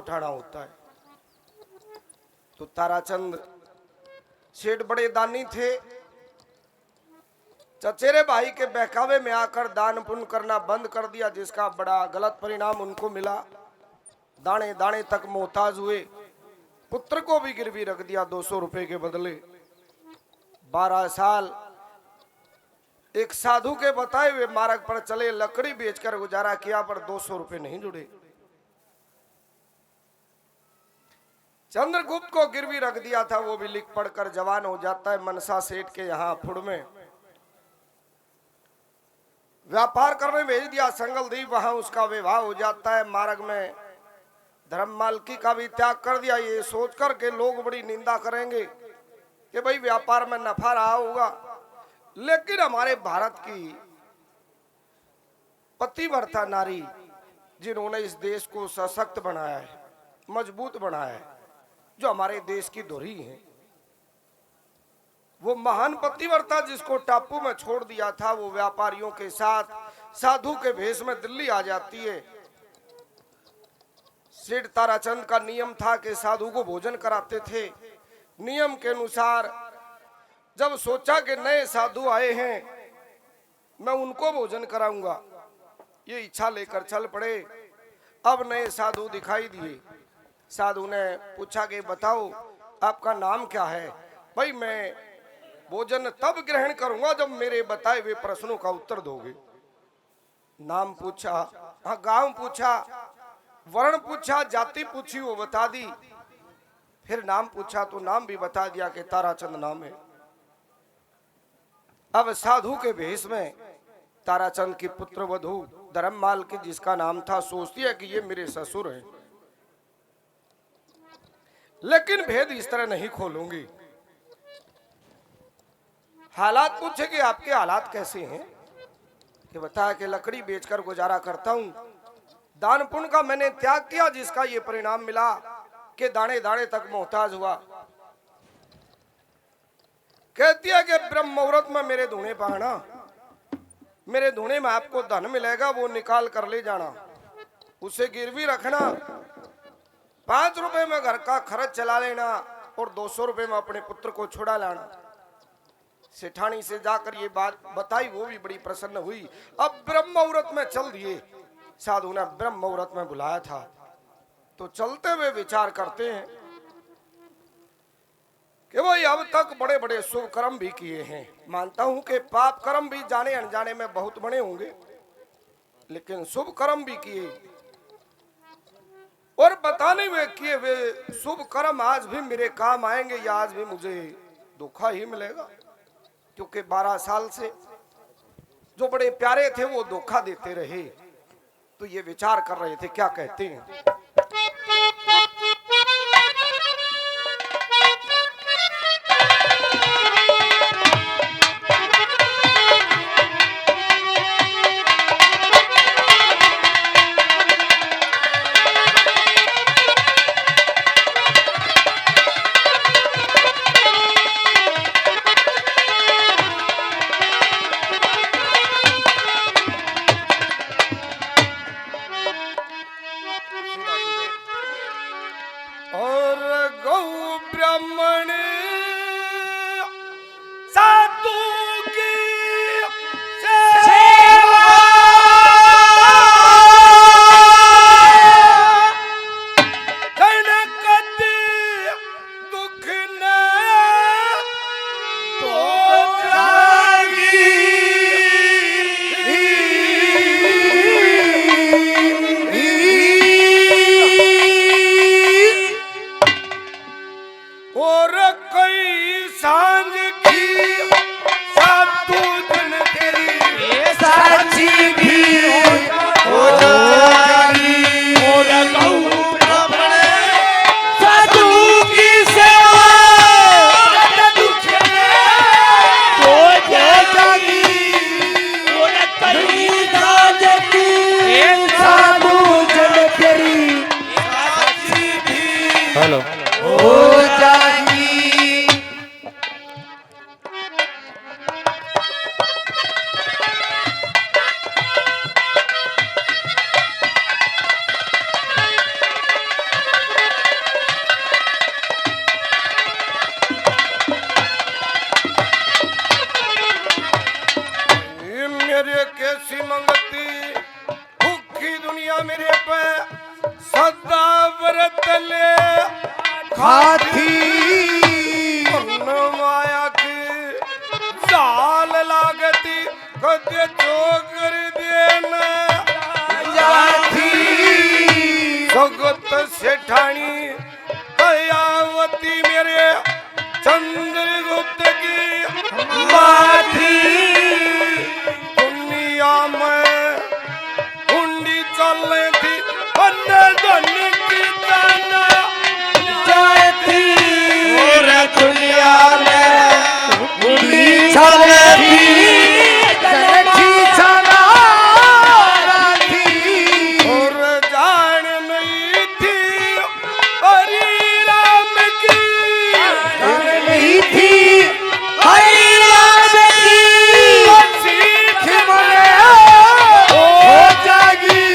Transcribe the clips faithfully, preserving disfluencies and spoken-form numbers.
उठाना होता है। तो ताराचंद सेठ बड़े दानी थे। चचेरे भाई के बहकावे में आकर दान पुण्य करना बंद कर दिया, जिसका बड़ा गलत परिणाम उनको मिला। दाने दाने तक मोहताज हुए, पुत्र को भी गिरवी रख दिया दो सौ रुपए के बदले। बारह साल एक साधु के बताए हुए मार्ग पर चले, लकड़ी बेचकर गुजारा किया, पर दो सौ रुपए नहीं जुड़े। चंद्रगुप्त को गिरवी रख दिया था, वो भी लिख पढ़कर जवान हो जाता है। मनसा सेठ के यहाँ फुड़ में व्यापार करने भेज दिया संगलदीप, वहां उसका विवाह हो जाता है। मार्ग में धर्म मालकी का भी त्याग कर दिया, ये सोच कर के लोग बड़ी निंदा करेंगे कि भाई, व्यापार में नफा रहा होगा, लेकिन हमारे भारत की पतिव्रता नारी, जिन्होंने इस देश को सशक्त बनाया है, मजबूत बनाया है, जो हमारे देश की धुरी है, वो महान पतिव्रता जिसको टापू में छोड़ दिया था, वो व्यापारियों के साथ साधु के भेष में दिल्ली आ जाती है। सेठ ताराचंद का नियम था कि साधु को भोजन कराते थे। नियम के अनुसार जब सोचा कि नए साधु आए हैं, मैं उनको भोजन कराऊंगा, ये इच्छा लेकर चल पड़े। अब नए साधु दिखाई दिए। साधु ने पूछा कि बताओ, आपका नाम क्या है? भाई, मैं भोजन तब ग्रहण करूंगा जब मेरे बताए हुए प्रश्नों का उत्तर दोगे। नाम पूछा, हाँ, गांव पूछा, वर्ण पूछा, जाति पूछी, वो बता दी। फिर नाम पूछा तो नाम भी बता दिया कि ताराचंद नाम है। अब साधु के भेष में ताराचंद की पुत्र वधु धर्ममाल की, जिसका नाम था, सोचती है कि ये मेरे ससुर हैं, लेकिन भेद इस तरह नहीं खोलूंगी। हालात पूछे कि आपके हालात कैसे हैं, कि बताया कि लकड़ी बेचकर गुजारा करता हूं, दान पुण्य का मैंने त्याग किया, जिसका ये परिणाम मिला कि दाने दाने तक मोहताज हुआ। कहती है कि ब्रह्म मुहूर्त में मेरे धूणे पाना, मेरे धूणे में आपको धन मिलेगा, वो निकाल कर ले जाना, उसे गिरवी रखना, पाँच रुपए में घर का खर्च चला लेना और दो सौ रुपए में अपने पुत्र को छुड़ा लाना। सेठानी से जाकर ये बात बताई, वो भी बड़ी प्रसन्न हुई। अब ब्रह्म मुहूर्त में चल दिए, साधु ने ब्रह्म मुहूर्त में बुलाया था, तो चलते हुए विचार करते हैं कि भाई, अब तक बड़े बड़े शुभ कर्म भी किए हैं, मानता हूं कि पाप कर्म भी जाने अनजाने में बहुत बड़े होंगे, लेकिन शुभ कर्म भी किए। और पता नहीं वे किए हुए शुभ कर्म आज भी मेरे काम आएंगे या आज भी मुझे धोखा ही मिलेगा, क्योंकि बारह साल से जो बड़े प्यारे थे, वो धोखा देते रहे। तो ये विचार कर रहे थे, क्या कहते हैं? और गौ ब्राह्मण साधु की सेवा। कनकत दुख न तो जागी। और कई सांझ की साधु जन तेरी ये साची भी हो जागी। और गौ ब्राह्मण साधु की सेवा हो जागी। और कई सांझ की साधु जन तेरी साची भी हेलो। हो जागी। सदा व्रत ले खाथी। खाथी। माया की जाल लागती, कदे चोकर देना जाथी। जाथी। सुगत सेठानी दयावती मेरे चंद्रगुप्त की माथी। दुनिया में हुंडी चले थी, अन्य धन की जाना जाए थी। और दुनिया में हुंडी चले थी, धन की जाना थी। और जान नहीं थी हरि राम की। नहीं थी हरि राम की। सीख मने हो जागी।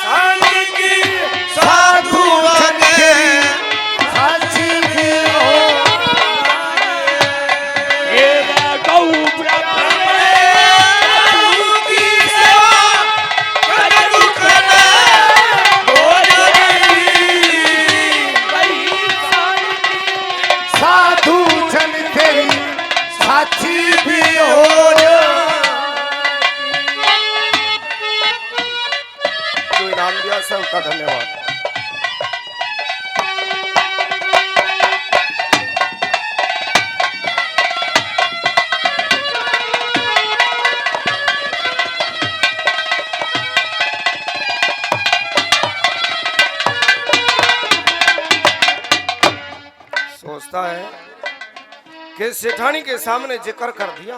संत की साधु बने। साची भी हो। ए गौ ब्राह्मण की सेवा साधु जन तेरी साची भी हो। जो इनाम दिया, सबका धन्यवाद। सोचता है कि सेठानी के सामने जिक्र कर दिया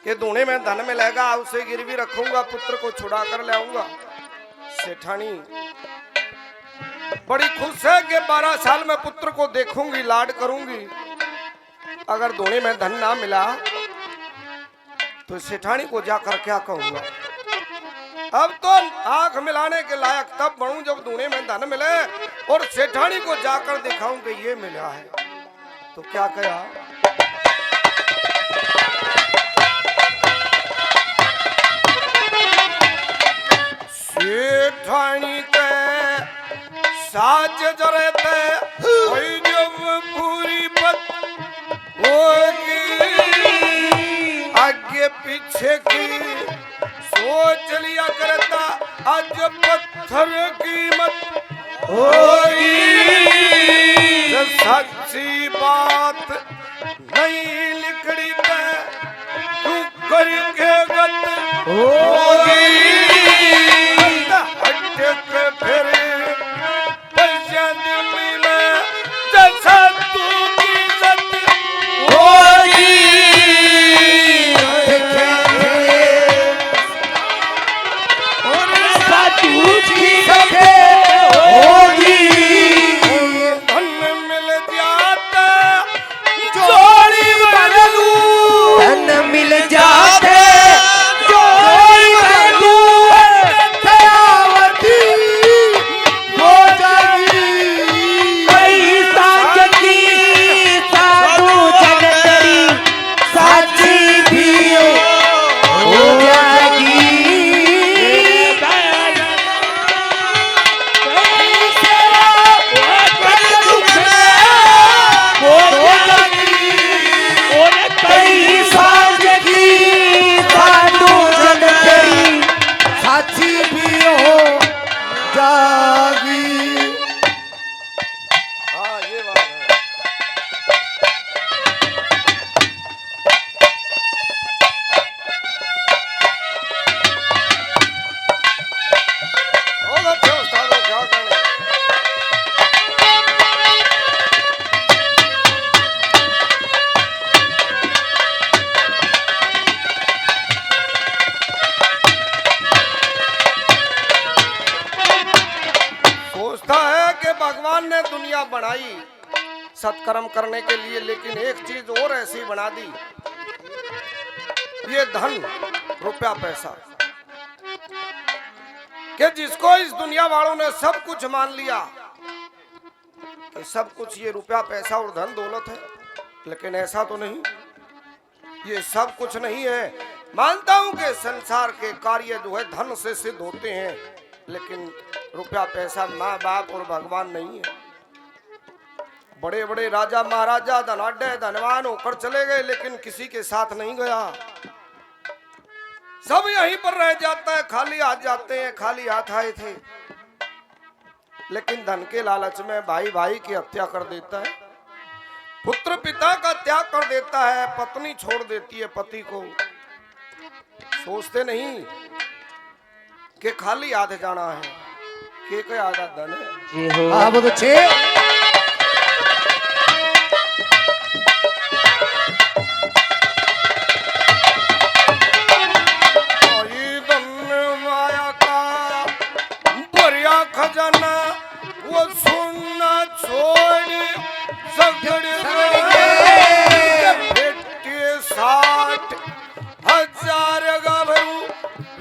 कि दूने में धन मिलेगा, उसे गिरवी रखूंगा, पुत्र को छुड़ा कर ले आऊंगा। सेठानी बड़ी खुश है कि बारह साल में पुत्र को देखूंगी, लाड करूंगी। अगर दूने में धन ना मिला तो सेठानी को जाकर क्या कहूंगा? अब तो आंख मिलाने के लायक तब बनूं जब दूने में धन मिले और सेठानी को जाकर दिखाऊं कि ये मिला है। तो क्या कहा? सेठानी के साज जरे ते कोई जब पूरी पत होगी। आगे पीछे की सोच लिया करता, आज पत्थर की मत होगी। सच्ची बात नहीं लिखड़ी ते तू करके गत होगी। अटक फिर पैसा दिल्ली में जैसा तू की इज्जत होगी। और साधु की इज्जत होगी। धन मिल जाता जोड़ी भर लूं। धन मिल जाते जोड़ी भर लूं। दयावती हो जाएगी। कई साज की साधु जन तेरी साची भी हो जाएगी। कई साज की साधु जन तेरी साची भी हो जागी। हाँ, ये बात है। बहुत अच्छे उस्ताद हो, क्या कहने। सोचता है कि भगवान ने दुनिया बनाई सत्कर्म करने के लिए, लेकिन एक चीज और ऐसी बना दी, ये धन, रुपया, पैसा, कि जिसको इस दुनिया वालों ने सब कुछ मान लिया कि सब कुछ ये रुपया, पैसा और धन दौलत है, लेकिन ऐसा तो नहीं। ये सब कुछ नहीं है। मानता हूं कि संसार के कार्य जो है धन से सिद्ध होते हैं, लेकिन रुपया पैसा, माँ बाप और भगवान नहीं है। बड़े बड़े राजा महाराजा धनाढ्य धनवान होकर चले गए, लेकिन किसी के साथ नहीं गया। सब यहीं पर रह जाता है, खाली हाथ जाते हैं। खाली हाथ आए थे, लेकिन धन के लालच में भाई भाई की हत्या कर देता है, पुत्र पिता का त्याग कर देता है, पत्नी छोड़ देती है पति को। सोचते नहीं कि खाली हाथ जाना है, के के आधा धन है। जी हो। हाँ, बहुत अच्छे। आई धन माया का भरिया खजाना, वो सोना छोड़ सगड़ में भेटे साठ हजार गाभरू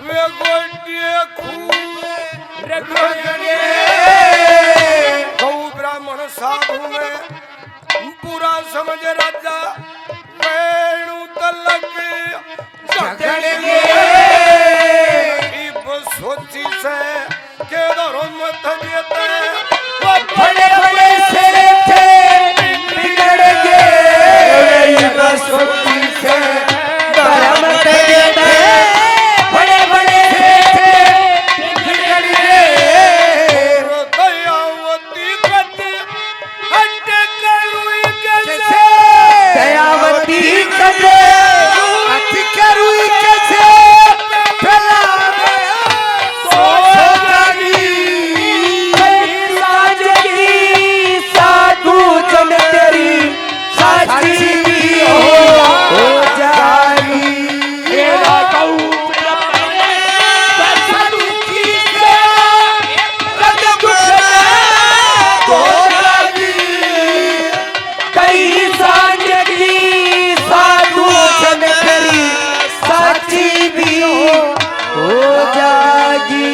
वे गोटिए खूब रगड़े। गौ ब्राह्मण साधु में बुरा समझ राजा, वेणु तलक झगड़े। इब सोची से के धर्म थके ते वो बड़े बड़े सेठ बिगड़ गए। इब सोची से धर्म थके ते बड़े बड़े सेठ बिगड़ गए। दयावती कद अटक रुई कैसे? दयावती कद अटक रुई कैसे? फैला सोच जागी। कई साँझ की साधु जन तेरी साक्षी भी हो, हो जागी। तेरा गौ ब्रह्मण साधु की कई साँझ की साधु जन तेरी साक्षी भी हो, हो जागी।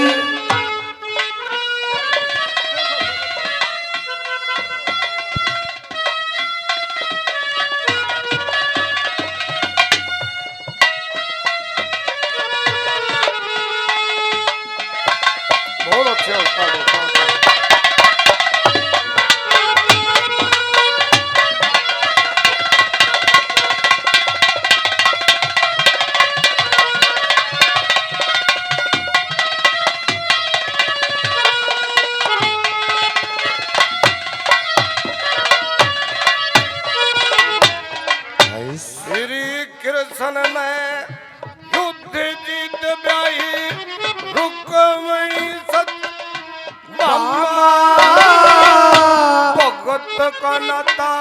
बहुत अच्छे उस्ताद हो, बहुत अच्छे। श्री कृष्ण ने युद्ध जीत ब्याही रुक्मणी सत भामा। भगत का नाता